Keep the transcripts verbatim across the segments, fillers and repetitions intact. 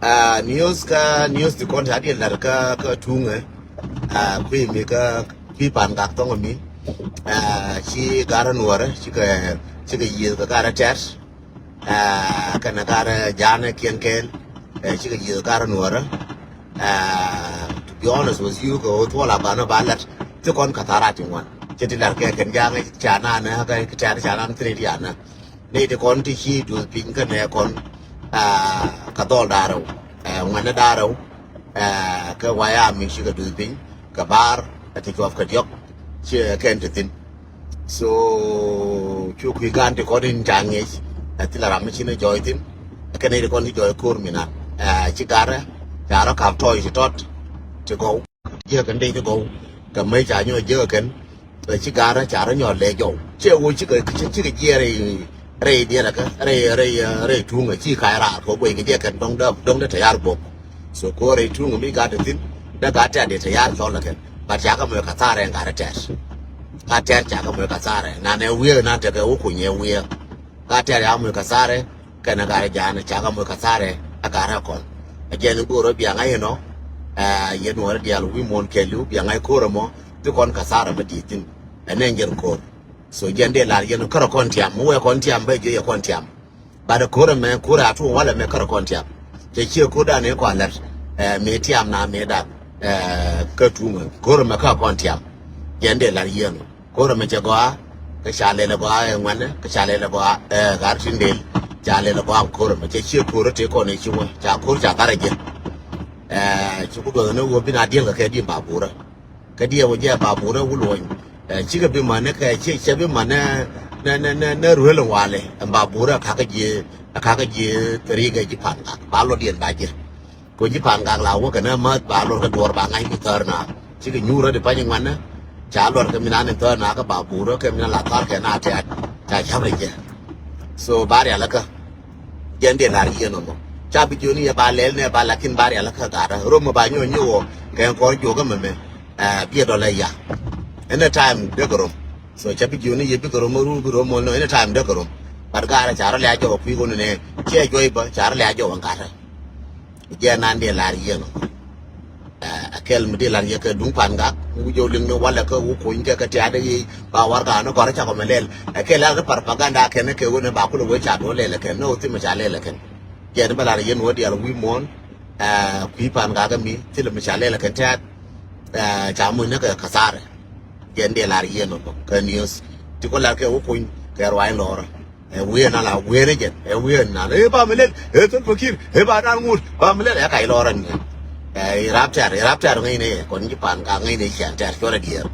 Ah, news kä news ti kɔn ta diɛ lar kä kä tuŋɛ. Ah, kui̱ mi kä kui̱ Pangak thɔŋ mi. Ah, ci garä nuɔrɛ ci kɛ ci kɛ yieth kɛ garä tɛt. Ah, kɛnɛ garä janɛ kiɛn kɛɛl. Eh, ci kɛ yieth garä nuɔrɛ. Ah, to be honest with you, kɛ wä thuɔl a banɔ ba lat ti kɔn ka thara ti ŋuan. Ci ti lar kɛ kɛn jaŋɛ ca nanɛ kɛ tɛt ca nanɛ thiri ti anɛ. Nɛy ti kɔn ti ci duth piny kä nɛ kɔn, ah, kä dhɔl da̱rɛw, eh, ŋuɛnɛ da̱rɛw, eh, kä waya mi ci kɛ duth piny kɛ bar, eh, ti cuɔp kɛ diɔk ci kɛn ti thin. So cu kui̱ gan ti kɔn in ca ŋiec, eh, thilɛ ram mi ci ni jɔɔy thin, eh, kɛ nɛy ti kɔn ti jɔɔy ko̱r mi nan, eh, ci garɛ ca rɔ kap tɔɔy ti tɔt ti gɔw. Jiäk kɛn dee ti gɔw kɛ mëë ca nyɔ jiäk kɛn. Ɛ ci garä ca rɔ nyɔl lɛ jɔw ciɛ wo cikɛ cikɛ jiɛ rɛy rɛy diɛlɛ kä rɛy rɛy rɛy tuŋ ɛ ci ka̱y raar kɛ guɛy kɛ jiɛ kɛn dɔŋ dä dɔŋ dä tɛyar guɔk. So ko rɛy tuŋ mi gat thin dä gat tɛt di tɛyar cɔl lɛ kɛn. But ca kä mɛ ka tharɛ gat tɛt. Gat tɛt ca kä mɛ ka tharɛ nan ɛ wiɛ nan tɛ kɛ wo kunyɛ wiɛ. Ka tɛr ya moc ka tharɛ kɛnɛ ka rɛ ja̱a̱n ca ka moc ka tharɛ a ka rɛ kɔn. A jɛn in go̱o̱r rɔ biaŋ a inɔ. Ɛ yɛn wä rɛ diaal wi̱i̱ muɔ̱ɔ̱n kɛɛliw biaŋ a ko̱r ɛmɔ ti kɔn ka tharɛ mɛ di̱i̱t thi̱n. Ɛ nɛ jɛn ko̱r. So jɛn dee lar yɛn kärɛ kɔn tiam mi wee kɔn tiam bä jiö yɛ kɔn tiam. Bat ɛ ko̱r ɛmɛ ko̱r ɛ a tuɔɔk walɛ mɛ kärɛ kɔn tiam. Cɛ ciɛ ko̱r dan in kɔn lɛt ɛ mëë tiam na mëë dan ɛ kä tuŋ ɛ ko̱r ɛmɛ kärɛ kɔn tiam. Jɛn dee lar yɛn ɔ. Ko̱r ɛmɛ cɛ gɔaa, kä ca lɛl ɛ gɔaa ɛ ŋuɛnɛ, kä ca lɛl ɛ gɔaa ɛ ɣar tin del, ca lɛl ɛ gɔaa ko̱r ɛmɛ cɛ ciɛ ko̱r ɛ tëë kɔn ɛ ci wä ca ko̱r ca thar ɛ jɛ. Ɛ ci ku duɔth ni wä bi na diɛl kɛ kɛ diɛ baburä. Kä diɛ wä jɛ baburä wul wɔny. Ɛ cikɛ bi män ni kɛ ci cɛ bi män ni ni ni ni ruel in walɛ ɛ baburä ɛ kakä jiɛ ɛ kakä jiɛ rik ɛ ji̱ Pangak ba lɔ diɛn ba jiɛ. Ko ji̱ Pangak la wä kɛ nä mäth ba lor kɛ duɔr ba ŋa̱c mi thär na. Cikɛ nyuur rä di pany ŋuanä. Ca lor kɛ mi na ni thär na kä baburä kɛ mi na la thar kɛ na tɛt. Ca cap rɛ jɛ. So ba rial kä. Jɛn di lar yien ɔmɔ. Ca bi jioni yɛ ba lɛl nɛ ba lakin ba rial kä gatdä. Rom mɛ ba nyuɔ nyuɔ wɔ kɛ kɔn juɔkä mɛ mɛ. Ɛ biɛ dɔlɛ ya. Ɛn ɛ time dee kɛ rom. So ca bi jioni yɛ bi kɛ rom ru bi rom mɔ nɔ ɛn ɛ time dee kɛ rom. But gatdä ca rɔ lɛ a jɔk kui̱ kɔn nɛ. Ciɛ juɔy bä ca rɔ lɛ a jɔk gatdä. Jɛ nan dee lar yieŋ. Ɛ kɛl mi dee lar yɛ kɛ duŋ Pangak mi wi̱c jɔw liŋ ni walɛ kä wu kuny kɛ kɛ tiaat i̱ ba warɛga ni gɔr cakɔ mɛ lɛl. Ɛ kɛl lar ni propaganda kɛn kɛ wen ba kulɛ wee ca duɔ lɛl kɛn ni wä thim ca lɛl kɛn. Jɛ ni bɛ lar yɛn wä dial wi̱i̱ muɔ̱ɔ̱n. Ɛ kui̱ Pangak mi thilɛ mi ca lɛl kɛn tɛt. Ɛ ca muc ni kɛ kathar. Jɛ ni dee lar yɛn wä kɛ news ti kɔ lar kɛ wu kuny kɛ ruac lɔrä. Ɛ wiee na la wiee ni jɛn ɛ wiee na la ɛ ba mi lel ɛ thil fakir ɛ ba dan ŋut ba mi lel ɛ ka ilɔrɛ ni. Ɛ irap tɛr irap tɛr ŋäcnɛ yɛ kɔn ji̱ Pangak ŋäcnɛ cian tɛr cuɔrɛ diɛɛr.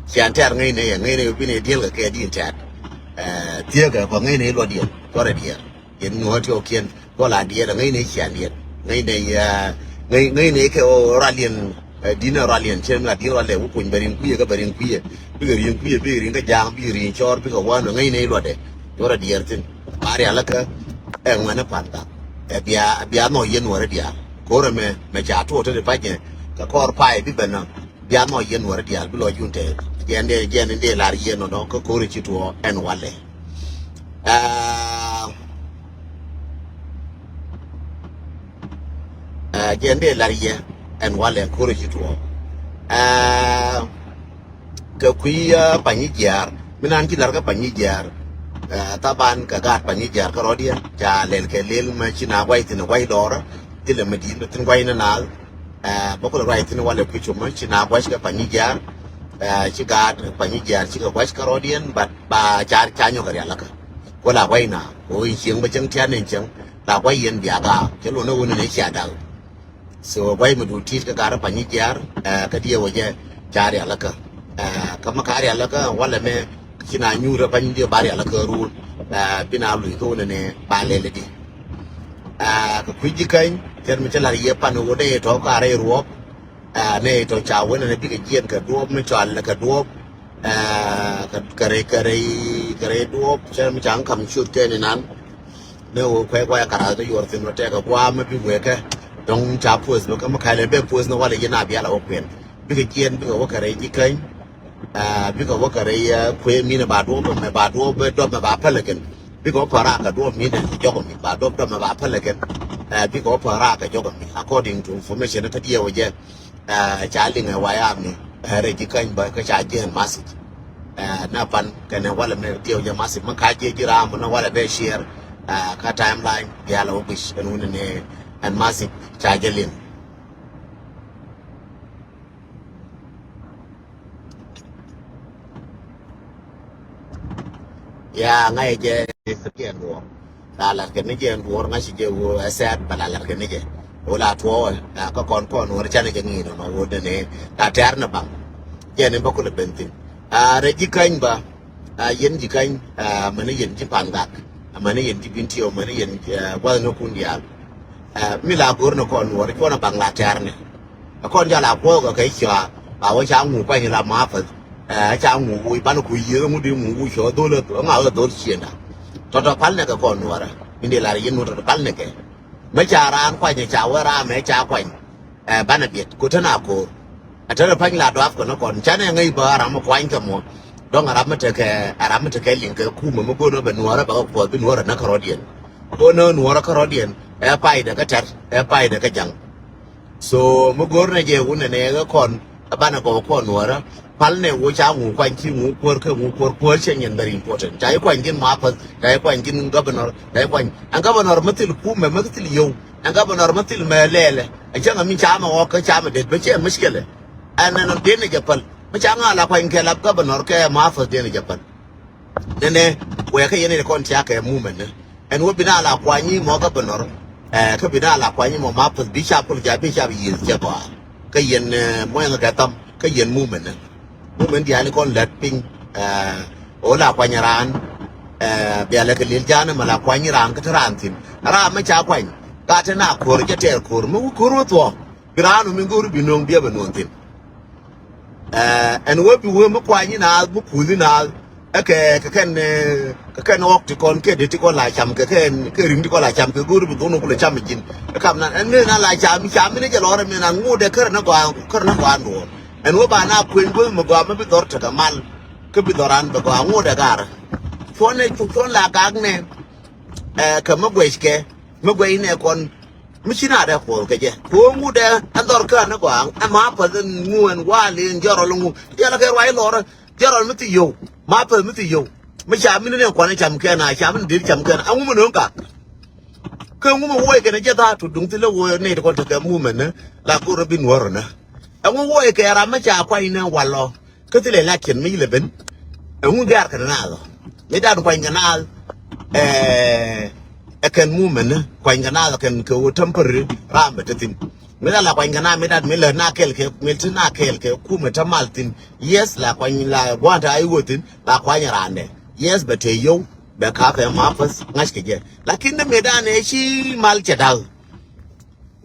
Cian tɛr ŋäcnɛ yɛ ŋäcnɛ yɛ bi ni diɛl kɛ kɛ din tɛr. Ɛ thiek kɛ kɔ ŋäcnɛ ilɔ diɛl cuɔrɛ diɛɛr. Yɛn ŋuɔ̱t yɔ kiɛn. Kɔ la diɛt ŋäcnɛ cian diɛt ŋäcnɛ ŋäcnɛ kɛ raliɛn. Ɛ dinɛ raliɛn cɛ mi la diɛt raliɛn wä kuny bɛ rin kuiɛ kɛ bɛ rin kuiɛ. Bikɛ rin kuiɛ bikɛ rin kä ja̱a̱ŋ bikɛ rin cɔɔr bikɛ wän ŋäcnɛ iluɔtdɛ. Cuɔrɛ diɛt thin ba rial kä. Ɛ ŋuɛnɛ Pangak ɛ bia bia nhɔ yɛn wärä diaal. Ko̱rɛ mɛ mɛ ca tuɔɔk te di pacɛ kɛ kɔɔr pay bi bɛ nä. Bia nhɔ yɛn wärä diaal bi lɔ jun te. Jɛn dee jɛn dee lar yɛn nɔnɔ kä ko̱rɛ ci tuɔɔk ɛn walɛ. Aa. Ɛ jɛn dee lar yɛ ɛn walɛ ko̱rɛ ci tuɔɔk. Ɛ kɛ kui̱ ɛ Panyijiar mi nan ci lar kä Panyijiar. Ɛ thaban kɛ gaat Panyijiar kä rɔ̱diɛn ca lɛl kɛ lɛl mɛ ci na guay thin guay lɔrä. Thilɛ mɛ di̱i̱t mɛ thin guay ni naath. Ɛ bä kulɛ ruac thin walɛ kui̱ cumä ci na guac kɛ Panyijiar. Ɛ ci gaat Panyijiar cikɛ guac kä rɔ̱diɛn bat ba car ca nyɔk kɛ rial läkä. Ko la guay na ko in cieŋ bä cäŋ tian in cäŋ la guay yɛn bia gaak cɛ luɔn ni wun ni cia dak. So guay mi du tit kä gat ri Panyijiar. Ɛ kä diɛ wä jɛ ca rial kä. Ɛ kä mi ka rial kä walɛ mɛ ci na nyuur ri Panyijiar ba rial kä ruun. Ɛ bi na luc kä wun ni ba lɛl di. Ɛ kä kui̱ ji̱ käny cɛr mi cɛ lar yɛ pan wä dee tɔ ka rɛy ruɔp. Ɛ nɛ tɔ ca wen ɛn bikɛ jiɛn kɛ duɔp mi cɔal kɛ duɔp. Ɛ kɛ rɛy kɛ rɛy kɛ rɛy duɔp cɛ mi ca ŋ kam ciöt kɛ ni nan. Nɛ wä kuɛ kuɛ karath kɛ yuɔr thin wä tɛkɛ guam mi bi wekɛ. Dɔŋ ca puɔth mi kä mi ka̱lɛ bɛ puɔth ni walɛ yin a bial a wä kuɛn bikɛ jiɛn bikɛ wä kɛ rɛy ji̱ käny. Ɛ bikɛ wä kɛ rɛy kuɛ min ba duɔp mɛ ba duɔp dɔp mɛ ba pälɛ kɛn. Bikɛ wä pä raak kɛ duɔp mi nɛ jɔk mi ba duɔp dɔp mɛ ba pälɛ kɛn. Ɛ, bikɛ wä päl raak kɛ jɔk ɛmi, according to information kä diɛw jɛ. Ɛ, ca liŋ ɛ wayami, ɛ, rɛy ji̱ käny bä kä ca jiɛn masij. Ɛ, na pan kɛnɛ walɛ mɛ diɛw jɛ masij mɛ ka jiɛ ji̱ raam mɛ na walɛ bɛ share. Ɛ, kä timeline bia lɛ wä guic ɛn wunɛ ni ɛn masij ca jɛ liŋ. Ya ŋa̱cä jɛ jɛ duɔ̱ɔ̱r. La lat kɛ ni jɛ duɔ̱ɔ̱r ŋa̱cä jɛ ɣöö ɛ sɛɛt bɛ la lat kɛ ni jɛ. Ɣöö la tuɔɔk ɛ kä kɔn kɔn ɣöö canɛ jɛ ŋi̱i̱n ɣöö nɔ ɣöö dɛnɛ la tɛ̈r ni baŋ. Jɛ ni bä kulɛ ben thi̱n. A rɛy ji̱ käny bä. A yɛn ji̱ käny, a mäni yɛn ji̱ Pa̱n Gak, a mäni yɛn ji̱ Bintiɛw, mäni yɛn, a, gua̱thnikun diaal. A mi la go̱r ni kɔn nuɔɔr cuɔn a baŋ la tɛ̈r ni. Ɛ kɔn jal a kuɔɔk kɛ cua ba wä ca ŋu kuany la ma päth. Ɛ ca ŋu wui ban ku yiëë ŋu di ŋu wui cua dhol ŋa ɣä dhol ciënda. Tɔtɔ pal nɛ kɛ kɔn nuɔrä min di lar yɛn nuɔr tɔtɔ pal nɛ kɛ. Mɛ ca raan kuany ca wä ram mɛ ca kuany. Ɛ banɛ biɛt ku te na ko̱o̱r. Ɛ te rɛ pa̱ny la duaap kɛ ni kɔn canɛ ŋäc bä ram mi kuany kɛ mɔ. Dɔ̱ŋ ɛ ram mi tekɛ ɛ ram mi tekɛ liŋ kɛ kumɛ mi go̱o̱r ni bɛ nuɔrä bɛ kɛ kuɔth bi nuɔrä näk kärɔ̱diɛn. Go̱o̱r ni nuɔrä kärɔ̱diɛn ɛ paydɛ kä tɛr ɛ paydɛ kä jaŋ. So mi go̱o̱r nɛ jɛ wun nɛ nɛ ɣä kɔn ɛ banɛ gɔw kɔn nuɔrä. Pal nɛ wo ca ŋu kuany ci ŋu kuäär kä ŋu kuäär kuäär cɛ nyɛn very important. Ca yi kuany ji̱n ma päth, ca yi kuany ji̱n governor, ca yi kuany ɛn governor mi thil kumɛ mi thil yio̱w. Ɛn governor mi thil mɛ lɛɛlɛ ɛ cäŋ mi ca mɛ ɣɔk kä ca mɛ det bä cɛ mushkilɛ. Ɛn ɛn den ni jɛ päl mi ca ŋa la kuany kɛ la governor kɛ ma päth den ni jɛ päl. Nɛnɛ wɛɛkä yɛn ni kɔn tiakɛ mumɛn ni ɛn wä bi na la kuany mɔ governor. Ɛ kä bi na la kuany mɔ ma päth bi ca pul ja bi ca bi yieth cɛ gɔaa. Kä yɛn ɛ muɛŋ kɛ tham kä yɛn mumɛn ni. Mumɛn diaal ni kɔn lät piny. Ɛ ɣöö la kuany raan. Ɛ bialɛ kɛ lil ja̱a̱n mɛ la kuany raan kä te raan thi̱n raan mɛ ca kuany. Ka te na ko̱r jɛ tɛɛr ko̱r mi wä ko̱r wä thuɔ̱ɔ̱. Bi raan wä mi go̱o̱r bi no̱o̱ŋ biɛ bɛ no̱o̱ŋ thi̱n. Ɛ ɛn wee bi wee mi kuany naath mi kuuth naath. Ɛ kɛ kɛ kɛn ɛ kɛ kɛn ɣɔk ti kɔn kɛ dee ti kɔn la cam kɛ kɛn kɛ ri̱ŋ ti kɔn la cam kɛ go̱o̱r bi dhun wä kulɛ cam ji̱n. Ɛ kam nan ɛn mëë nan la cam cam mi ni jɛ lɔrɛ mëë nan ŋut ɛ kärɛ ni gɔaa kärɛ ni gɔaa nduɔɔr. Ɛn wee ba na kueny go̱o̱r mi gɔaa mi bi dhɔr tekɛ mal. Kä bi dhɔr an bɛ gɔaa ŋut ɛ gaarä. Cuɔn ɛ cuɔn la gak nɛ. Ɛ kɛ mi guɛc kɛ mi guɛc nɛ kɔn. Mi ci na dɛ kuɔth kɛ jɛ. Kuɔth ŋu dɛ ɛn dhɔr kään ni gɔaa ɛn ma päth ɛn ŋu ɛn wal in jɔrɔl ŋu. Diɛl kɛ ruac lɔrä jɔrɔl mi thi yio̱w. Ma päth mi thi yio̱w. Mi ca mi ni nɛ kuan cam kɛn a ca mi ni dil cam kɛn a ŋu mi no̱o̱ŋ gak. Kä ŋu mi wuɔc kɛn a jɛ thaa tu duŋ thi lɛ wuɔc nɛy ti kɔn tekɛ mumɛn ni la go̱r bi nuɔ̱r ni. Ɛ ŋu wuɔc kɛ ram mi ca kuany ni wal lɔ. Kä thilɛ election mi lɛ ben. Ɛŋu gɛ̈r kɛ naath ɔ mi dan kuany kɛ naath. Ɛ ɛ kɛn mumɛn ni kuany kɛ naath ɔ kɛn kɛ ɣöö temporary ram bɛ te thi̱n. Mi dan la kuany kɛ naath mi dan mi lät na kɛl kɛ mi te na kɛl kɛ kumɛ te mal thi̱n. Yes la kuany la gua̱a̱n te a i̱ ɣöö thi̱n la kuany raandɛ. Yes bɛ te yio̱w bɛ ka̱a̱pɛ ma päth ŋa̱c kɛ jɛ. Lakin ni mi dan ɛ ci mal cɛ da̱k.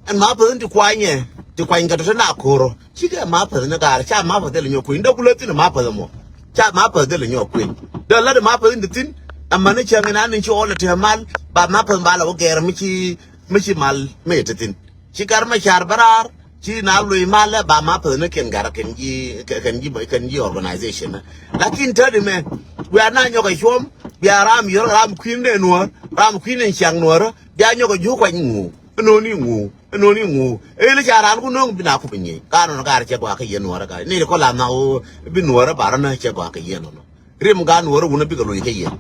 Ɛn ma päth in ti kuanyɛ ti kuany kɛ tɔ̱ te na ko̱r ɔ cikɛ ma päth ni gaar ca ma päth dhil nyɔk kueny dee kulä thin ma päth mɔ. Ca ma päth dhil nyɔk kueny dee lat ma päth in ti thin. Ɛmɛn ni cäŋ in an in ci ɣɔl ɛ te mal ba ma päth ba la wä gɛr mi ci mi ci mal mi ti thin. Ci gar ma car bä raar ci na luny mal ba ma päth ni kɛn gar kɛn ji̱ kɛn ji̱ kɛn ji̱ organization. Lakin tädi mɛ wiaa na nyɔk ɛ cuɔm bia ram yɔr ram kui̱n dee nuɔ̱ɔ̱r ram kui̱n in ciaŋ nuɔ̱ɔ̱rä bia nyɔk ɛ juuk kuany ŋu. Ɛnɔni ŋu ɛnɔni ŋu. Ëël ca raan ku nööŋ bi na kup nyiey ka nɔn gaar cɛ gɔaa kä yɛn nuɔɔrä gaar ni kɔ la na ɣöö bi nuɔɔrä barä nä cɛ gɔaa kä yɛn nɔnɔ. Rim gaar nuɔɔrä wunä bikɛ loc kä yɛn.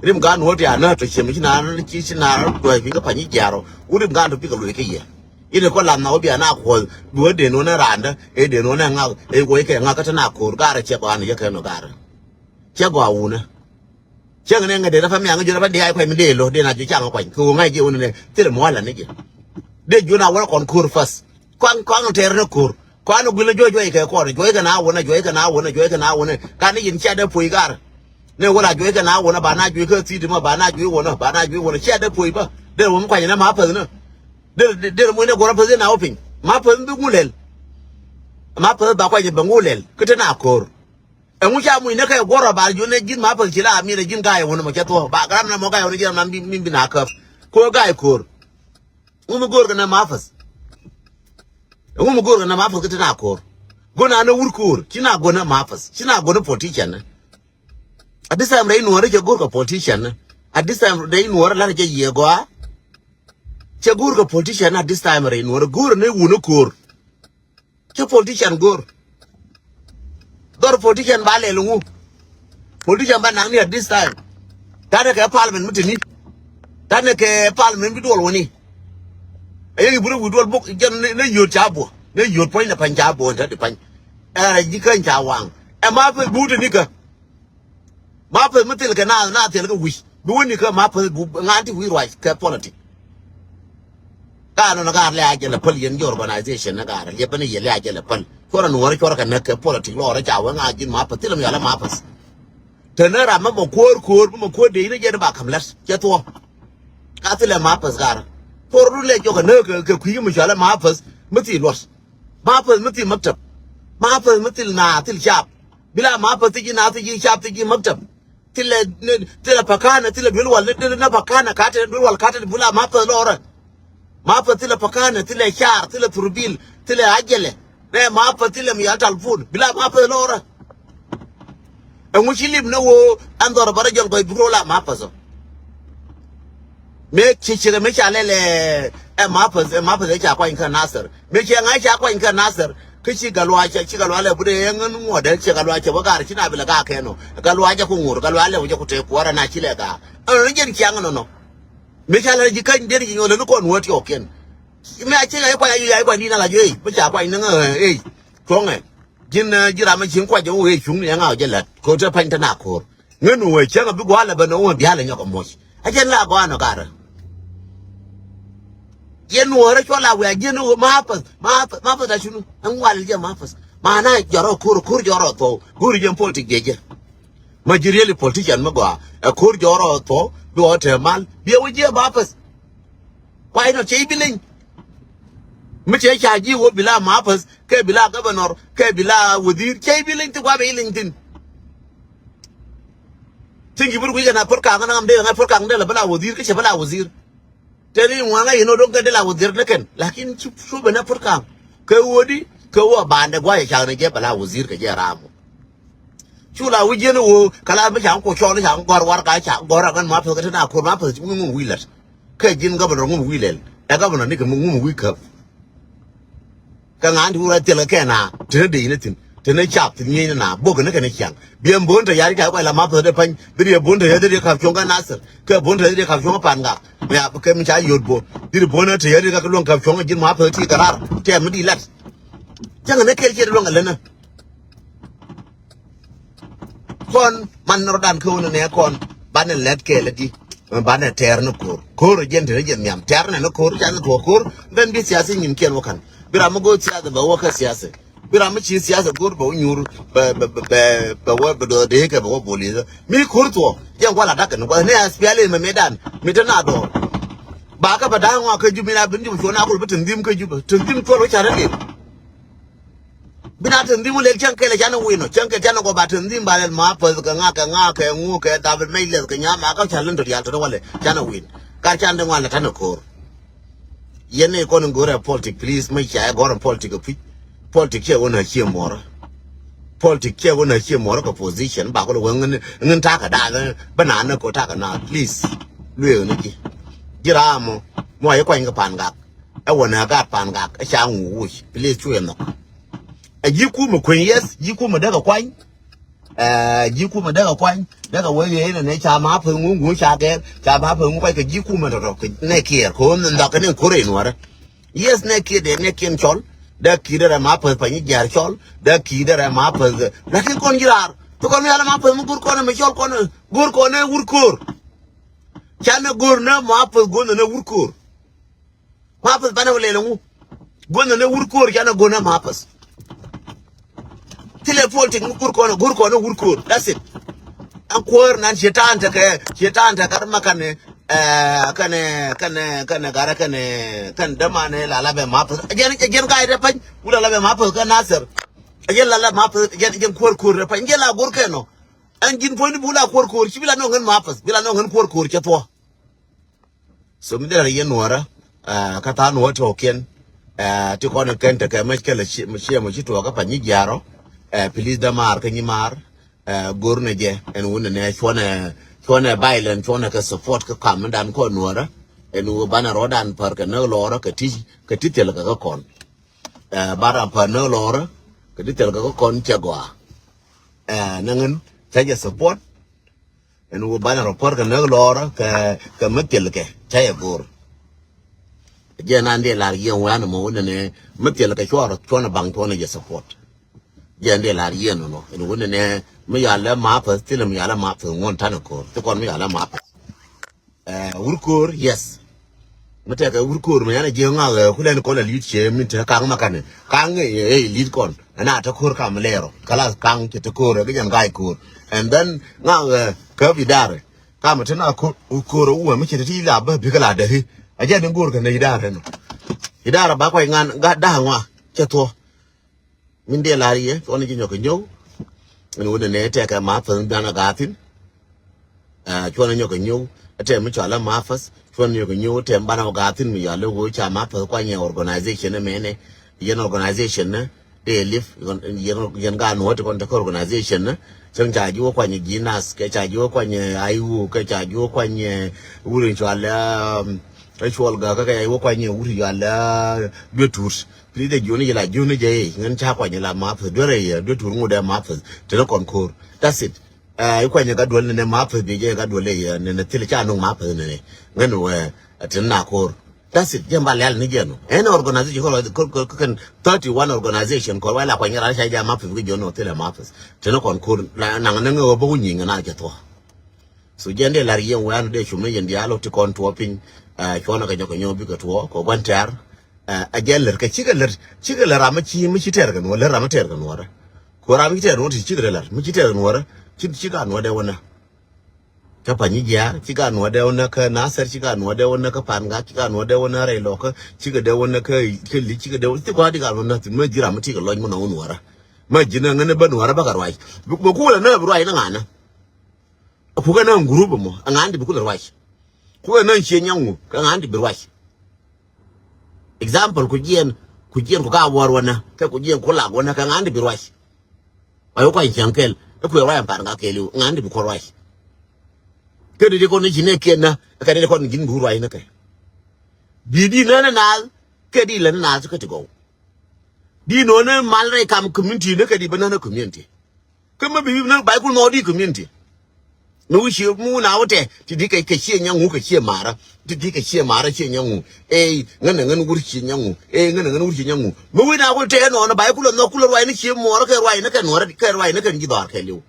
Rim gaar nuɔɔrä ti a nä tɔ ciɛm ci na ci ci na duɔ̱c bi kä pa̱ny jiaarɔ. Wun rim gaar tɔ bikɛ loc kä yɛn. Ini kɔ la na ɣöö bi a na kuɔth bi wä den wä nä raandä ëë den wä nä ŋak ëë wä ikɛ ŋak kä te na ko̱o̱r gaar cɛ gɔaa ni yɛ kɛ nɔ gaar. Cɛ gɔaa wunä. Cäŋ ni ŋädɛ na pam yaŋ jun na pam diaay kuany mi dee lo dee na ju caŋ kuany kɛ wä ŋa̱c jiɛ wä ni nɛ thilɛ muala ni jiɛ. Dee jun a wä kɔn ko̱r fas. Kɔn kɔn tɛɛr ni ko̱r kɔn guil ni juɔc juɔc kɛ kɔn juɔc kɛ na wä ni juɔc kɛ na wä ni juɔc kɛ na wä ni. Kan ni yin cia dee puɔy gar. Ni wä la juɔc kɛ na wä ni ba na juɔc kɛ thi̱t ma ba na juɔc wä ni ba na juɔc wä ni cia dee puɔy ba. Dee wä mi kuany ni ma päth ni. Dee dee muɔny ni guɔrɔ päth ni na wä piny ma päth bi ŋu lɛl. Ma päth ba kuany bɛ ŋu lɛl kä te na ko̱r. Ɛŋu ca muc ni kɛ guɔ̱r ɔ ba ji̱n ɛ ji̱n ma päth ci la amir ɛ ji̱n ga̱a̱c ɛ wun ɛmɔ cɛ thuɔ̱k ba gram na mɔ ga̱a̱c ɛ wun ɛ ji̱n ram mi bi na käp. Ko ga̱a̱c ko̱r. Ŋu mi go̱o̱r kɛ na ma päth. Ɛŋu mi go̱o̱r kɛ na ma päth kä ti na ko̱r. Go̱n na ni wur ko̱r ci na go̱n na ma päth ci na go̱n na politician ni. At this time rɛy nuɔ̱ɔ̱rä cɛ go̱o̱r kɛ politician ni. At this time rɛy nuɔ̱ɔ̱rä la̱rä cɛ yiëë gɔaa. Cɛ go̱o̱r kɛ politician at this time rɛy Nuɔrä, go̱o̱r ni wun ko̱o̱r. Cɛ politician go̱o̱r. Dhɔr politician ba lɛl ŋu. Politician ba naŋni at this time. Tanɛ kɛ parliament mi tini. Tanɛ kɛ parliament bi duɔl wani. Ɛ yɛ ibu ni wi̱i̱ duɔl bok jɛn ni yio̱t ca buɔ. Ni yio̱t puɔ̱ny ni pa̱ny ca buɔ ni te di pa̱ny. Ɛ ji̱ käny ca waŋ. Ɛ ma peth bu tini kä. Ma peth mi thil kɛ na, na thil kɛ wi̱c. Bi wä ni kä ma peth bu ŋa̱n ti wi̱i̱ ruac kɛ politic. Ka nɔnɔ ka lɛ a jɛ lɛ päl yɛn ji̱ organization ni ka rɛ liɛpɛ ni yɛ lɛ a jɛ lɛ päl. Cuɔrɛ Nuɔrä cuɔrɛ kɛ näk kɛ politic lɔɔrɛ ca wee ŋa ji̱n ma peth thilɛ mi yɔlɛ ma peth. Te ni ram mɛ mɔ kuäär kuäär mɛ mɔ kuäär dee in a jɛ ni ba ka̱m lät cɛ thuɔ̱k. Ka thilɛ ma peth ka rɛ. Cuɔrɛ du lɛ jɔkɛ näk kɛ kui̱ mi cɔalɛ ma peth mi thil luɔt. Ma peth mi thil maktab. Ma peth mi thil na thil cap. Bila ma peth thil ji̱ na thil ji̱ cap thil ji̱ maktab. Thilɛ, thilɛ pakanɛ, thilɛ duel wal, ni, ni, ni pakanɛ, katɛ, duel wal, katɛ, bula ma peth lɔrɛ. Ma peth thilɛ pakanɛ, thilɛ car, thilɛ thurbil, thilɛ ajɛlɛ. Nɛ ma peth thilɛ mi yal talpun, bila ma peth lɔrɛ. Ɛŋu ci lip ni wo, ɛn dhɔr bärɛ jɔl gɔy bikro la ma peth ɔ. Mëë ci cikɛ mëë ca lɛl ɛ, ɛ ma peth, ɛ ma peth ɛ ca kuany kä Nasir. Mëë ciɛ ŋa̱c ca kuany kä Nasir. Kä ci Gatluak, ci Gatluak lɛ butdɛ ɛ ŋän ŋuɔ̱tdɛ, ci Gatluak cɛ bä gaar ci na bi lɛ gaak kɛn ɔ. Gatluak jɛ ku ŋur, Gatluak lɛ wä jɛ ku tëë kuɔrɛ na ci lɛ gaak. Ɛn ɔ ni jɛn ciaŋ ɛnɔnɔ. Mëë ca lɛ ji̱ käny dee ni ci nyɔl ɛn kɔn wä tiɔɔkiɛn. Mëë a ci ŋa̱c kuany a yuc a kuany di̱t na la juey. Mëë ca kuany ni ŋä ɛ, ɛ. Tuɔ̱ŋɛ. Ji̱n, ɛ, ji̱ ram mi cieŋ kuac jɛ wee cuŋni ɛŋa wä jɛ la̱t. Ko̱ te pa̱ny te na ko̱r. Ŋän wee cäŋ a bi gua̱a̱l a ben wee bia̱a̱l a nyɔk a muɔ̱c. A jɛn la gɔaa nɔ garä. Yɛn Nuɔɔrä cuɔl a wee a jiɛn wee ma peth, ma peth, ma peth a cunu. Ɛŋ wal jɛ ma peth. Ma na jɔrɔ ko̱r, ko̱r jɔrɔ thuɔw. Go̱o̱ri jɛn politic jɛ jɛ. Ma ji̱ really politician mi gɔaa. Ɛ ko̱r jɔrɔ thuɔw. Bi ɣɔw te mal. Bi ɛ wee jiɛ ma peth. Kuay nɔ cɛ i̱ bi leny. Mi cɛ ca ji̱ wä bi la ma peth, kɛ bi la governor, kɛ bi la wazir, cɛ i̱ bi leny ti gua̱a̱ bɛ i̱ leny thin. Thin ji̱ bi ru kui̱ kɛ na Pur Kaŋ, na ŋam dee ŋa Pur Kaŋ dee la bi la wazir, kä cɛ bi la wazir. Tɛn i̱ ŋuaŋ a yɛn ɔ do̱ŋ kɛ dee la wazir ni kɛn. Lakin ci, cu ben a Pur Kaŋ. Kɛ wä di, kɛ wä bandɛ gua̱a̱ cɛ ca ni jɛ bi la wazir kɛ jɛ ram. Cu la wi̱c yɛn ɣöö kɛ la mi ca ŋ ku cɔɔl ca ŋ gɔ̱r warɛga ca ŋ gɔ̱r a ŋän ma peth kä te na ko̱r ma peth ci wi̱c ŋun wi̱i̱ lät. Kɛ ji̱n governor ŋun wi̱i̱ lɛl. Ɛ governor ni kɛ ŋun wi̱i̱ käp. Kɛ ŋa̱n ti wurɛ thilɛ kɛ na te ni dee ni thi̱n te ni cap thi̱n ŋi̱eec ni na bok ni kɛ ni ciaŋ. Biɛ bo̱o̱n te ya̱r ca kuay la ma peth dee pa̱ny. Bi riɛ bo̱o̱n te ya̱r dee kap cuɔ̱ŋ kä Nasir. Kɛ bo̱o̱n te ya̱r dee kap cuɔ̱ŋ kä Pan Gak. Mɛ kɛ mi ca yot bo̱o̱n. Diri bo̱o̱n te ya̱r dee kɛ luɔ̱ŋ kap cuɔ̱ŋ ji̱n ma peth ti kɛ raar. Tɛm mi di lät. Cäŋ ni kɛl ciɛ dee luɔ̱ŋ kɛ lät ni. Kɔn man rɔ̱dan kä wun nɛ kɔn banɛ lɛt kɛɛl di. Banɛ tɛɛr ni ko̱r. Ko̱r jɛn te ni jɛ nhiam. Tɛɛr nɛ ni ko̱r, ca ni tuɔɔk ko̱r. Ben bi siasa nyin kiɛn wä kan. Bi ram mi go̱o̱r siasa bɛ wä kä siasa. Bi ram mi ci siasa go̱o̱r bɛ wä nyuur, bɛ, bɛ, bɛ, bɛ, bɛ wä, bɛ dɔɔk dee kɛ bɛ wä bolith. Mi ko̱r tuɔɔk. Jɛn wala dak ni wala ni a spiali mɛ mi dan. Mi te na dɔɔk. Ba kä bɛ da̱a̱ŋ ŋɔak kä Jubɛ, mi na ben Jubɛ cuɔ na kul bi te nhim kä Jubɛ. Te nhim cuɔ wä ca rɛ lip. Bi na te nhim wä lɛl cäŋ kɛl canɛ win ɔ, cäŋ kɛl canɛ gɔaa ba te nhim ba lɛl ma peth kɛ ŋa kɛ ŋa kɛ ŋu kɛ dhap mɛc lɛth kɛ nyam a kä ca lɛn to diaal to wä lɛ canɛ win. Kar can de ŋuan lɛ tanɛ ko̱r. Yɛn ni kɔn in go̱rɛ politic, please, mi ca ɛ gɔ̱r in politic ɛ puc. Politic ciɛ wä na ciɛ muɔrä. Politic ciɛ wä na ciɛ muɔrä kɛ position ba kul wä ŋin, ŋin takɛ daal bä na ni ko takɛ na, please. Lueek ni ji̱. Ji̱ ram mɔ mɔ a yi kuany kɛ Pan Gak. Ɛ wä nɛ gat Pan Gak ɛ ca ŋu wuc. Please, cu ɛ nhɔk. Ɛ ji̱ kumɛ kueny, yes, ji̱ kumɛ dee kɛ kuany. Ɛ ji̱ kumɛ dee kɛ kuany. Dee kɛ wee yee nɛ nɛ ca ma peth ŋu ŋu ca gɛr. Ca ma peth ŋu kuany kɛ ji̱ kumɛ tɔtɔ kɛ nɛ kiɛɛr. Kɛ wä nhɔk kɛ nɛ ko̱r in wärä. Yes, nɛ kiɛɛr dee nɛ kiɛn cɔl. Dee kiɛɛr dee rɛ ma peth pa nyi jiaar cɔl. Dee kiɛɛr dee rɛ ma peth. Lakin kɔn ji̱ raar. Ti kɔn mi yalɛ ma peth mi go̱r kɔn mi cɔl kɔn. Go̱r kɔn ɛ wur ko̱r. Canɛ go̱r nɛ ma peth go̱r nɛ wur ko̱r. Ma peth banɛ wä lɛl ŋu. Guɔ̱n nɛ wur ko̱r canɛ go̱n ɛ ma peth. Thilɛ politic mi go̱r kɔn, go̱r kɔn wur ko̱r. That's it. Ɛn kuäär nan cietan tekɛ, cietan tekɛ ma kɛn, eh, kɛn, kɛn, kɛn garɛ kɛn, kɛn dämanɛ la la bɛ ma peth. Jɛn, jɛn ga̱a̱c rɛ pany. Wula la bɛ ma peth kɛ Nasir. Jɛn la la ma peth, jɛn, jɛn kuäär ko̱r rɛ pany. Jɛn la go̱r kɛn nɔ. Ɛn ji̱n puɔ̱nyni bi wula kuäär ko̱r. Ci bi la nɔ ŋän ma peth. Bi la nɔ ŋän kuäär ko̱r cɛ thuɔ. So mi derɛ yɛn nuɔrä, ah, kä tha̱a̱ŋ nuɔrä ti ɣɔ̱kiɛn, ah, ti kɔn in kɛn tekɛ mec kɛl ciɛ mɔ ci tuɔɔkä pa nyi jiaarɔ, ah, please dämaar kä nyi maar, ah, go̱r nɛ jɛ ɛn wun nɛ cuɔnɛ, cuɔnɛ violent, cuɔnɛ kɛ support kä kam mi dan kɔn nuɔrä. Ɛn ɣöö banɛ rɔɔdan pär kɛ näk lɔɔrä kɛ ti, kɛ ti thil kɛ kä kɔn. Ɛ, banɛ pär näk lɔɔrä kɛ ti thil kɛ kä kɔn cɛ gɔaa. Ɛ, nɛ ŋän cä jɛ support. Ɛn ɣöö banɛ rɔ pär kɛ näk lɔɔrä kɛ, kɛ mi thil kɛ cä jɛ go̱o̱r. Jɛ nan dee lar yɛn wɛ̈n mɔ wä nɛnɛ mi thil kɛ cuɔr cuɔn baŋ cuɔn jɛ support. Jɛ nan dee lar yɛn nɔ ɛn wä nɛnɛ mi yalɛ ma pɛth thilɛ mi yalɛ ma pɛth ŋuɔn tanɛ ko̱r ti kɔn mi yalɛ ma pɛth. Ɛ, wur ko̱r, yes. Mi tɛkɛ wur ko̱r mi yan a jiɛ ŋa̱k, ɛ, kulɛn kɔn a lit cɛ mi te kaŋ ma kanɛ kaŋ, ɛ, ɛ, lit kɔn ɛn a te ko̱r kam lɛɛrɔ kalas kaŋ cɛ te ko̱r ɛ ki jɛn ga̱a̱c ko̱r. And then ŋa̱k, ɛ, käp idarɛ kam te na ko̱r, ko̱r ɛ wumɛ mi cɛ te ti la bä bikɛ la dähi. A jɛ ni go̱r kɛ nɛ idarɛ nɔ. Idarɛ ba kuac ŋan ga da̱a̱ ŋua cɛ thuɔ. Min dee lar yɛ cuɔn ji̱ nyɔk kɛ nyɔw. Ɛn wun nɛ tɛkɛ ma pɛth dan a gathin. Ɛ, cuɔn nyɔk kɛ nyɔw. Ɛ tɛ mi cɔal a ma pɛth cuɔn nyɔk kɛ nyɔw tɛ mi ban a gathin mi yɔal a wee ca ma pɛth kuany yɛ organization ni mɛnɛ. Yɛn organization ni dee lip yɛn, yɛn, yɛn gaat nuɔ̱ɔ̱t kɔn tekɛ organization ni. Cäŋ ca ji̱ wä kuany ji̱ nath kɛ ca ji̱ wä kuany, ɛ, I O kɛ ca ji̱ wä kuany, ɛ, wur in cɔal a, um, ɛ cuɔl gak kɛ ca ji̱ wä kuany wur in cɔal a, ɛ, duet tuut. Please, dee jiöni jɛ la jiöni jɛ i̱ ŋän ca kuany la ma pɛth duer i̱ duer tur ŋut ɛ ma pɛth te ni kɔn ko̱r. That's it. Ɛ, i̱ kuany ka duel ni ne ma pɛth bi jɛ ka duel i̱ ni ne thil ca nuŋ ma pɛth ni ne ŋän wɛ te ni na ko̱r. That's it. Jɛ ba lɛl ni jɛ nu ɛn organization kɔr kɔr kɔr kɛn thirty one organization kɔr wɛ la kuany ran ca jɛ ma pɛth ki jiöni wä thil ɛ ma pɛth te ni kɔn ko̱r. Naŋ ni ŋä wä bä wä nyiŋ na jɛ thuɔ. So jɛ ni dee lar yɛn wɛ an dee cum ni yɛn diaal wä ti kɔn tuɔ piny. Ɛ, cuɔn kɛ nyɔk kɛ nyɔk bikɛ tuɔ kɛ guan tɛr. Ɛ, a jɛ lär kɛ cikɛ lär, cikɛ lär ram mi ci, mi ci tɛr kɛ nuɔr, lär ram mi tɛr kɛ nuɔr. Ko ram mi ci tɛr nuɔr ti cikɛ lär, mi ci tɛr kɛ nuɔr, ci, cikɛ a nuɔr dɛ wä nä. Kä Panyijiar, cikɛ a nuɔr dɛ wä nä, kä Nasir, cikɛ a nuɔr dɛ wä nä, kä Pangak, cikɛ a nuɔr dɛ wä nä, rɛy Lɔkä, cikɛ dɛ wä nä, kä, kä Li̱c, cikɛ dɛ wä, cikɛ a di kɛ nuɔr nä, mi ji̱ ram mi ti kɛ lɔc mi nɔ wä nuɔr. Ma ji̱ nä ŋän bä nuɔr bä kɛ ruac. Bɛ, bɛ kulɛ nä bi ruac ni ŋanä. Kukɛ nä group mɔ, a ŋanä di bi kulɛ ruac. Kukɛ nä cie nyaŋu, kä ŋanä di bi ruac. Example, ku jiɛn, ku jiɛn ku ka wuɔr wänä, kɛ ku jiɛn ku lak wänä, kɛ ŋa̱n di bi ruac. Ay wä kuany cäŋ kɛl, ɛ kuɛ ruac ɛn pan ka kɛɛliw, ŋa̱n di bi kuɔ ruac. Kɛ di di kɔn ni ci nɛ kiɛn na, kɛ di di kɔn ni ji̱n bi ruac ni kɛ. Bi di nä ni naath, kɛ di lä ni naath kä ti gɔw. Di nɔ ni mal rɛy kam community ni kɛ di bä nä ni community. Kä mi bi nä bay ku nɔ di community. Mi wi̱ci mi wun a wä tɛ ti di kɛ, kɛ ciɛ nyaŋu kɛ ciɛ marä. Ti di kɛ ciɛ marä ciɛ nyaŋu. Ey ŋän ɛ ŋän wur ciɛ nyaŋu. Ey ŋän ɛ ŋän wur ciɛ nyaŋu. Mi wun a wä tɛ nɔ ni bay kulɛ nɔ kulɛ ruac ni ciɛ muɔrä kɛ ruac ni kɛ nuɔrä kɛ ruac ni kɛ ji̱ dhɔr kɛ liw.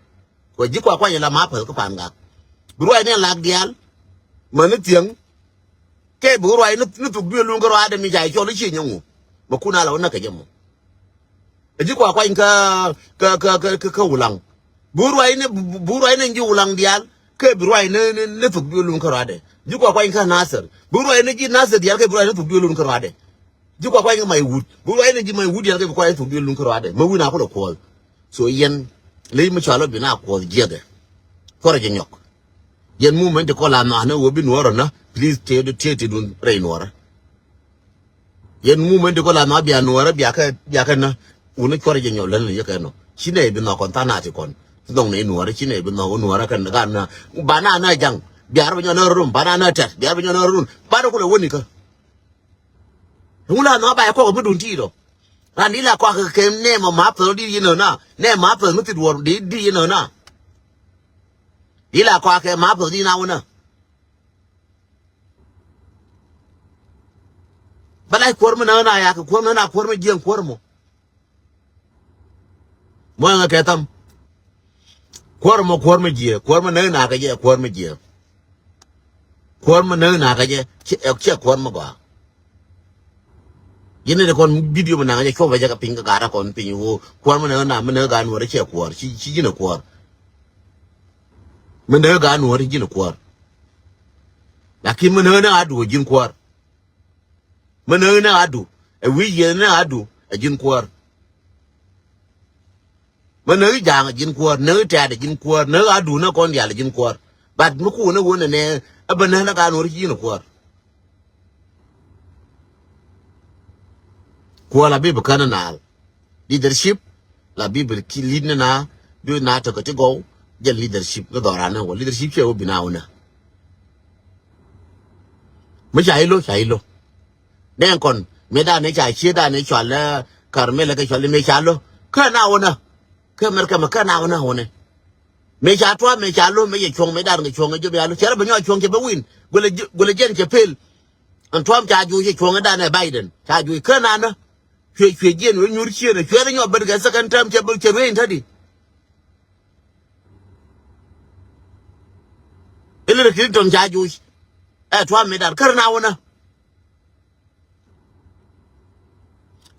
Kɛ ji̱ kua kuany la ma päth kä Pangak. Bi ruac ni lak diaal. Ma ni thiäŋ. Kɛ bi ruac ni, ni thuk duëë luŋ kä ruaadɛ mi ca cɔl i̱ ciɛ nyaŋu. Ma kun a la wä näk kɛ jɛ mɔ. Ɛ ji̱ kua kuany kä, kä, kä, kä, kä, kä Wulaŋ. Bi ruac ni, bi ruac ni ji̱ Wulaŋ diaal. Kɛ bi ruac ni, ni, ni thuk duëë luŋ kä ruaadɛ. Ji̱ kua kuany kä Nasir. Bi ruac ni ji̱ Nasir diaal kɛ bi ruac ni thuk duëë luŋ kä ruaadɛ. Ji̱ kua kuany kä Maiwut. Bi ruac ni ji̱ Maiwut diaal kɛ bi kuac ni thuk duëë luŋ kä ruaadɛ. Ma wi̱n a kulɛ kuɔth. So yɛn ley mi cɔal ɔ bi na kuɔth jiɛkɛ. Kuɔrɛ jɛ nyɔk. Yɛn movement ti kɔn la nhɔakä wä bi nuɔrä na, please, tëë, tëë ti dun rɛy nuɔrä. Yɛn movement ti kɔn la nhɔakä bia nuɔrä bia kɛ, bia kɛ na. Wun ni cuɔrɛ jɛ nyɔk län ni yɛ kɛ nɔ. Ci nɛ bi nhɔk kɔn tha̱a̱ŋ na ti kɔn. Ti nhɔk nɛ nuɔrä ci nɛ bi nhɔk wä nuɔrä kɛ na. Ba na na jaŋ. Bia rɛ bi nyɔk na run. Ba na na tɛt. Bia rɛ bi nyɔk na run. Ba rɛ kulɛ wä ni kä. Ŋun la nhɔk ba yɛ kɔk mi dun ti dɔ. Ran di la kɔk kɛ nɛ mɔ ma pɛl di yinɛ na. Nɛ ma pɛl mi ti duɔr di, di yinɛ na. Di la kɔakɛ ma pɛth di na wunä. Bä lac kuɔr mi näk na yak kuɔr mi näk na kuɔr mi jiɛŋ kuɔr mɔ. Mɔ ɛŋɛ kɛ tham. Kuɔr mɔ kuɔr mi jiɛ kuɔr mi näk na kɛ jɛ kuɔr mi jiɛ. Kuɔr mi näk na kɛ jɛ ciɛ kuɔr mi gɔaa. Yini de kɔn video mi naŋ jɛ cuɔp jɛ kɛ piny kɛ gat kɔn piny wo kuɔr mi näk na mi näk gat nuɔr ciɛ kuɔr ci ci jin kuɔr. Mi näk gat nuɔr jin kuɔr. Lakin mi näk na adu jin kuɔr. Mi näk na adu ɛ wi̱i̱ yɛn na adu ɛ jin kuɔr. Mɛ näk i̱ ja̱a̱ŋ ɛ ji̱n kuäär, näk i̱ tɛ̈t ɛ ji̱n kuäär, näk i̱ aduun ɛ kɔn diaal ɛ ji̱n kuäär. But mi kuun ɛ wun ɛ nɛ ɛ bä näk ɛ gaat nuɔ̱ɔ̱r ci ji̱n ɛ kuäär. Kuäär la bi bi kän ɛ naal. Leadership la bi bi ki lead ni na bi na tekɛ ti gɔw jɛ leadership ni dhɔran ɛ wä leadership cɛ wä bi na wä nɛ. Mi ca i̱ lo̱, ca i̱ lo̱. Nɛn kɔn mëë dan ni ca cië dan ni cɔal, eh, Karmel kɛ cɔal mëë ca lo̱. Kä na wunä. Kä mɛr kɛ mɛ kä na wunä wunɛ. Mëë ca tuam mëë ca lo̱ mëë cɛ cuɔ̱ŋ mëë dan kɛ cuɔ̱ŋ ɛ jop ya lo̱. Cɛ rɛ bɛ nyɔk cuɔ̱ŋ cɛ bɛ win. Guilɛ, guilɛ jɛn cɛ pel. Ɛn tuam ca juuc cɛ cuɔ̱ŋ ɛ dan ɛ Biden. Ca juuc kä na nä. Cuɛ, cuɛ jiɛn wee nyuur cieen, cuɛ rɛ nyɔk ben kɛ second term, cɛ ben, cɛ ruëëc in tädi. Hillary Clinton ca juuc. Ɛ tuam mi dar kär na wänä.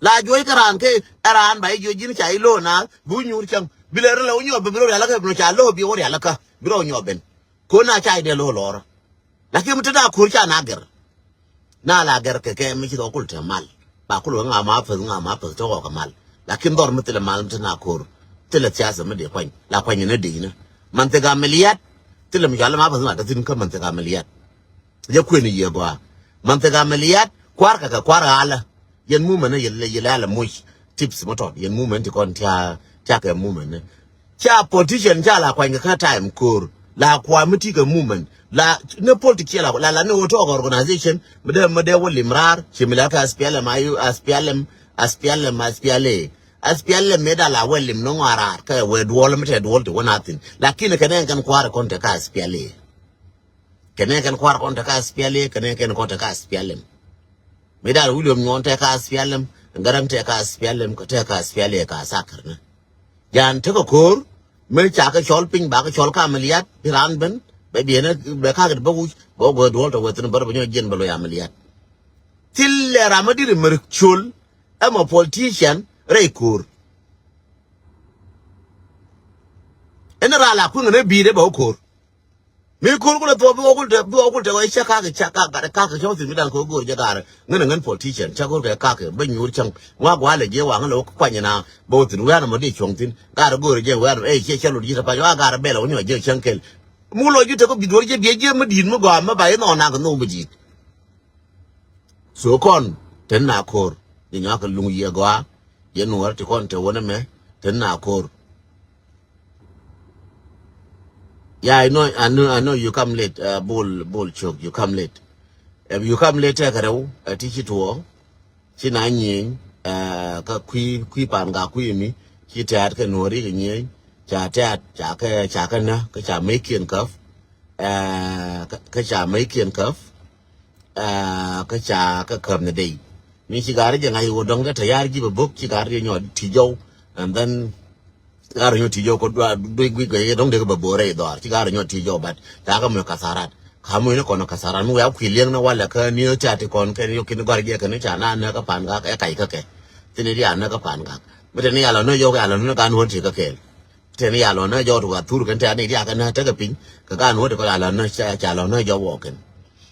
La juɔc kä raan kɛ, ɛ raan ba i̱ juɔc ji̱n ca i̱ lo̱o̱ naath, bi wä nyuur cäŋ. Bi lɛ rɛ lɛ wä nyɔk ben bi rɔ rial kä bi nɔ ca lo̱o̱ bi wä rial kä, bi rɔ nyɔk ben. Ko̱n na ca i̱ dee lo̱o̱ lɔɔrä. Lakin mi te na ko̱r ca na gɛr. Na la gɛr kɛ kɛ mi ci kɛ kul te mal. Ba kul wä ŋa ma päth, ŋa ma päth te kɔ kɛ mal. Lakin dhɔr mi thilɛ mal mi te na ko̱r. Thilɛ thiasa mi dee kuany. La kuany ni dee ni. Manthik amiliyat. Thilɛ mi cɔal ma päth ma te thin kä manthik amiliyat. Jɛ kuën yiëë gɔaa. Manthik amiliyat. Kuar kɛ kɛ kuar alä. Yɛn mumɛn ni yɛ lɛ, yɛ lɛ alɛ muc tips mɔ tɔt. Yɛn mumɛn ti kɔn tia, tia kɛ mumɛn ni. Ca politician ca la kuany kɛ kä time ko̱r. La kuany mi ti kɛ mumɛn. La ni politic cia la, la, la ni wä tɔk organization. Mi dee, mi dee wä lim raar. Ci mi la kɛ S P L M, ayu, S P L M, S P L M, S P L A. S P L M mi da la wä lim ni ŋɔa raar. Kɛ wä duɔl mi te duɔl ti wä nothing. Lakin kɛ nɛn kɛn kuar kɔn te kä S P L A. Kɛ nɛn kɛn kuar kɔn te kä S P L A, kɛ nɛn kɛn kɔn te kä S P L M. Mi dar William Nyuɔn te kä S P L M, Garaŋ te kä S P L M, kɛ te kä S P L A kä sakir ni. Jan te kɛ ko̱r, mi ca kɛ cɔl piny, ba kɛ cɔl kä amiliyat, bi raan ben, bɛ biɛn, bɛ kakɛ bä wuc, bɛ wä duɔl te wethin bär bɛ nyɔ jiɛn bɛ loc amiliyat. Thilɛ ram mi dir mɛr col, ɛmɔ politician, rɛy ko̱r. Ɛn raa la kuiŋ ni bi̱i̱dɛ bɛ wä ko̱r. Mi ko̱r kulɛ thuɔk bi wä kul te, bi wä kul te wä cɛ kakɛ, cɛ kakɛ, kakɛ cɛ wä thin mi dan kɛ wä go̱o̱r jɛ garɛ. Ŋän ɛ ŋän politician, cɛ go̱o̱r kɛ kakɛ, bä nyuur cäŋ. Ŋuak gua̱a̱lɛ jiɛ waŋä lɛ wä kuany na, bä wä thin wian ɛmɔ di cuɔ̱ŋ thin. Garɛ go̱o̱r jɛ wian, ɛ, ciɛ cɛ lot ji̱ tɛ pac, wa garɛ bɛl wä nyuɔ jiɛ cäŋ kɛl. Muk lɔ ji̱ te kɔ bi duɔl jɛ biɛ jiɛ mi di̱i̱t mi gɔaa mi ba i̱ nhɔɔk nak nhɔɔk mi di̱i̱t. So kɔn, te na ko̱r, jɛ nyuak kɛ luŋ yiɛ gɔaa, jɛ nuɔr ti kɔn te wä ni mɛ, te na ko̱r. Yeah, I know, I know, I know you come late. Uh, Bol, Bol Chok, you come late. If you come late, tɛkɛ rɛw, uh, ti ci tuɔ, ci na nyieny, uh, kä kui̱, kui̱ pan ga kui̱ mi, ci tɛ̈t kɛ nuɔri kɛ nyieny, ca tɛ̈t, ca kɛ, ca kɛ nä, kä ca mec kiɛn käp, uh, kä, kä ca mec kiɛn käp, uh, kä ca kɛ käp ni dey. Mi ci gar jɛ ŋa̱c wä dɔ̱ŋ dee tɛ̈ ya̱r ji̱ bɛ bo̱k, ci gar jɛ nyɔt ti jɔw, and then Ci ka rɔ nyɔ ti jɔw kɔ dua dui gui gui dɔŋ dek bɛ bore i dhɔr. Ci ka rɔ nyɔ ti jɔw bat ca ka mɔ kasarat. Ka mɔ ni kɔn kasarat mi wia kui̱ liɛŋ na walɛ kä ni ca ti kɔn kɛ ni yɔ kin gɔr jɛ kɛ ni ca na nä kä pan gak ɛ kac kä kɛ. Thin ni dia nä kä pan gak. Mi te ni yalɔ nä jɔw kɛ yalɔ nä gan wä ti kä kɛl. Te ni yalɔ nä jɔw ti wa thur kɛn te ni dia kɛ nä te kɛ piny. Kɛ gan wä ti kɔ yalɔ nä ca, ca lɔ nä jɔw wɔ kɛn.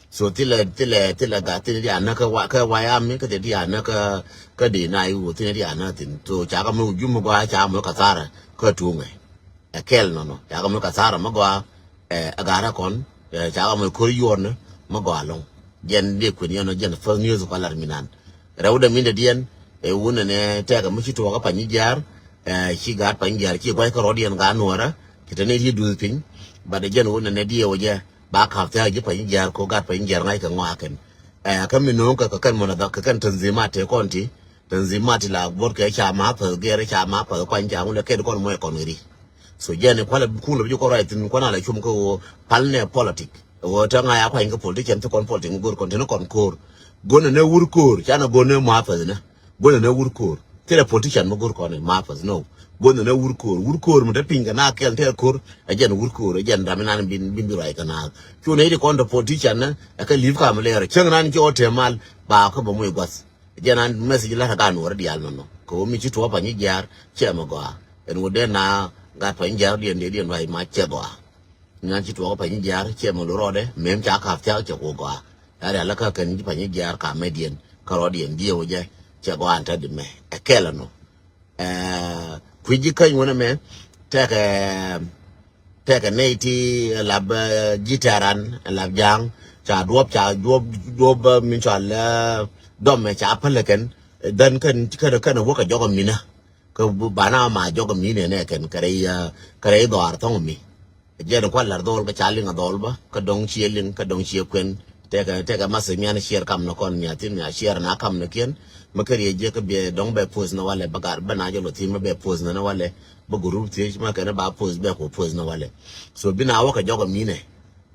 So thilɛ, thilɛ, thilɛ gat thin diaanä kä wa, kä White Army, kä thil diaanä kä, kä di na iwu thin diaanä thin. So ca kä mi wujum mi gɔaa ca mi kathara kä tuŋɛ. Ɛ kɛl nɔnɔ ca kä mi kathara mi gɔaa. Ɛ, ɛ gat ɛ kɔn, ɛ, ca kä mi ko̱r yuɔrnɛ mi gɔaa lɔŋ. Jɛn di kuën yɛn ɔ jɛn first news kɔ lar minan. Rɛwdɛ mindɛ diɛn, ɛ wunɛ nɛ tɛkɛ mi ci tuɔɔkä Panyijiar, ɛ, ci gat Panyijiar ci gua̱c kä rɔɔdiɛn gat Nuɔrä. Ci te ni ci duth piny. But ɛ jɛn wunɛ nɛ diɛ wä jɛ. Ba kap thiak ji̱ Panyijiar ko gat Panyijiar ŋa̱c kɛ ŋɔakɛn. Ɛ, kä mi no̱o̱ŋ kɛ kɛ kɛn mɔnɛ dhɔk kɛ kɛn tanzimat te kɔn ti. Tanzimat ti la buɔt kɛ ca ma päth gɛr ca ma päth kuany ca ŋulɛ kɛn kɔn muɔc kɔn ri. So jɛn kualɛ kun lɛ bi ji̱ kɔn ruac thin kuan ala cum kä ɣöö pal nɛ politic. Ɣöö te ŋa̱c a kuany kä politician ti kɔn politic mi go̱r kɔn ti ni kɔn ko̱r. Go̱n nɛ wur ko̱r ca nɛ go̱n nɛ ma päth nɛ. Guɔ̱n ɛn ɛ wur ko̱o̱r. Thilɛ politician mi go̱r kɔn in ma path, no. Guɔ̱n ɛn ɛ wur ko̱o̱r. Wur ko̱o̱r mi te piny kɛ na kɛl tɛɛr ko̱r. Ɛ jɛn wur ko̱o̱r, ɛ jɛn ram inan bin, bin bi ruac kɛ naath. Cu nɛ iti kɔn te politician nɛ, ɛ kɛ li̱p kam lɛɛr. Cäŋ nan ci ɣɔt tɛm mal, ba kä bä muc gua̱th. Ɛ jɛn an message la te gan wä rɛ diaal nɔnɔ. Kɛ wä mi ci tuɔɔk Panyijiar, cɛ mɛ gɔaa. Ɛn wä dee na gat Panyijiar diɛn dee diɛn ruac ma cɛ gɔaa. Nyan ci tuɔɔk Panyijiar, cɛ mɛ lo rɔɔdɛ, mɛm ca kap thiak cɛ ku gɔaa. Ya rial kä kɛn ci Panyijiar ka mɛ diɛn, kä rɔɔdiɛn diɛ wä jɛ, cɛ gɔaa an te di mɛ. Ɛ kɛl ɛnɔ. Ɛ, kui̱ ji̱ käny wänɛ mɛ, tɛkɛ, tɛkɛ nɛy ti lap, ɛ, ji̱ tɛran, lap ja̱a̱ŋ, ca duɔp, ca duɔp, duɔp, ɛ, min cɔal, ɛ, dɔm mɛ ca päl ɛ kɛn, ɛ, dhän kɛn, kɛn, kɛn wä kɛ jɔk ɛ minä. Kä bana ma jɔk ɛ minä nɛ kɛn, kɛ rɛy, ɛ, kɛ rɛy dhɔaar thɔŋ mi. Jɛn kua̱r la̱r dhɔl kä ca liŋ a dhɔl bä, kä dɔ̱ŋ ciɛ liŋ, kä dɔ̱ŋ ciɛ kuɛn, Tekɛ, tekɛ message mian share kam ni kɔn miathin mia share na kam ni kiɛn. Mi kɛ riɛ jiɛ kɛ biɛ dɔŋ bɛ post ni walɛ bɛ gar bɛ na jɛ lɔ thin mi bɛ post ni walɛ. Bɛ group thiec mi kɛn ba post bɛ ku post ni walɛ. So bi na wä kɛ jɔk mi nɛ.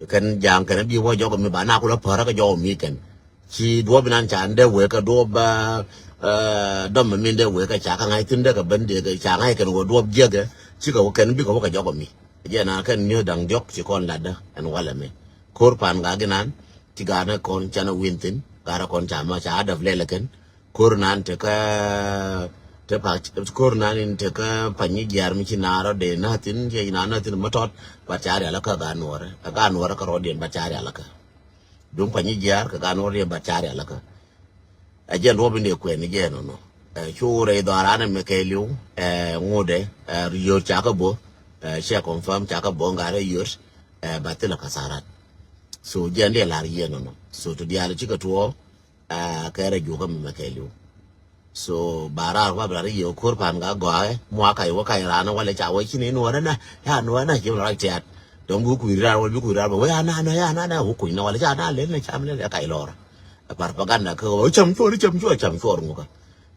Kɛn jaŋ kɛn bi wä jɔk mi ba na kulɛ pärä kɛ jɔk mi kɛn. Ci duɔp inan ca ndɛ wek kɛ duɔp, eh, dɔm mi ndɛ wek kɛ ca kɛ ŋa̱c thin dɛ kɛ ben dee kɛ ca ŋa̱c kɛn wä duɔp jiɛkɛ. Cikɛ wä kɛn bikɛ wä kɛ jɔk mi. Jɛ na kɛn ni daŋ diɔk ci kɔn latdä ɛn walɛ mi. Ko̱r pan gak inan ti garɛ kɔn canɛ win thin garɛ kɔn ca ma ca adɔp lɛlɛ kɛn. Ko̱r nan tekä te pa ko̱r nan in tekä panyi jiar mi ci na rɔ de na thin ci na na thin ma tɔt. Bat ca rial kä gan wore gan wore kä rɔ den bat ca rial kä. Duŋ panyi jiar kä gan wore den bat ca rial kä. A jɛ luɔp in de kuɛn ni jɛ nɔnɔ. Cu rɛ idhɔran mi kɛ liu ŋudɛ. Yör ca kä bo cɛ confirm ca kä bo ngarɛ yör. Bat thilɛ kasarat. So jɛ in de lar yɛ nɔnɔ so to dial ci kɛ tuɔ. Kɛ rɛ jukä mi mɛ kɛ liu. So ba raar wa bra ri yɛ ko̱r pan ga gɔaɛ mua kac wä kac ran walɛ ca wä ci ni nuɔrɛ na. Ya nuɔrɛ na ci bra tiat. Dɔŋ bi kui̱ rar wä bi kui̱ rar bɛ wä ya na na ya na na wä kui̱ na walɛ ca na lɛ na cam lɛ kac lɔr. Propaganda kɛ wä cam cuɔr cam cuɔr cam cuɔr ŋukä.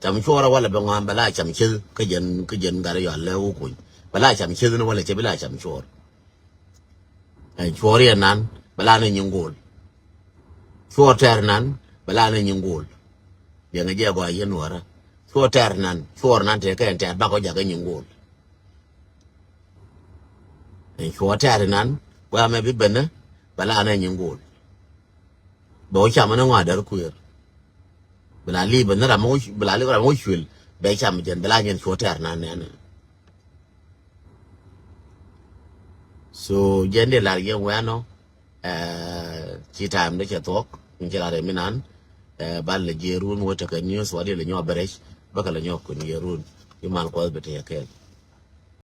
Cam cuɔr walɛ bɛ ŋuan bɛ la cam ceth kä jɛn kä jɛn gar yɔal lɛ wä kui̱ bɛ la cam ceth ni walɛ cɛ bi la cam cuɔr. Cuɔr yɛ nan bɛ la ni nyin gol. Cuɔr tɛr nan bɛ la ni nyin gol. Biɛŋɛ jɛ gɔaa yɛ nuɔrä. Cuɔr tɛr nan cuɔr nan tɛr kɛn tɛr bakɔ jakä nyin gol. Cuɔr tɛr nan bɛ amɛ bi benä bɛ la ni nyin gol. Bɛ wä cam ni ŋɔa dɛr kuëër. Bɛ la li benä ram wä bɛ la li ram wä cuël bɛ cam jɛn bɛ la nyɛn cuɔr tɛr nan nɛnɛ. So jɛn de lar yɛn wɛnɔ. Ci time de cɛ thuɔk in ci lar yɛ minan. Ban lɛ jiɛ run wä tekɛ news wä di lɛ nyɔ bɛrɛc bä kɛ lɛ nyɔ kun yɛ run. Imal kuɔth bɛ te yɛ kɛl.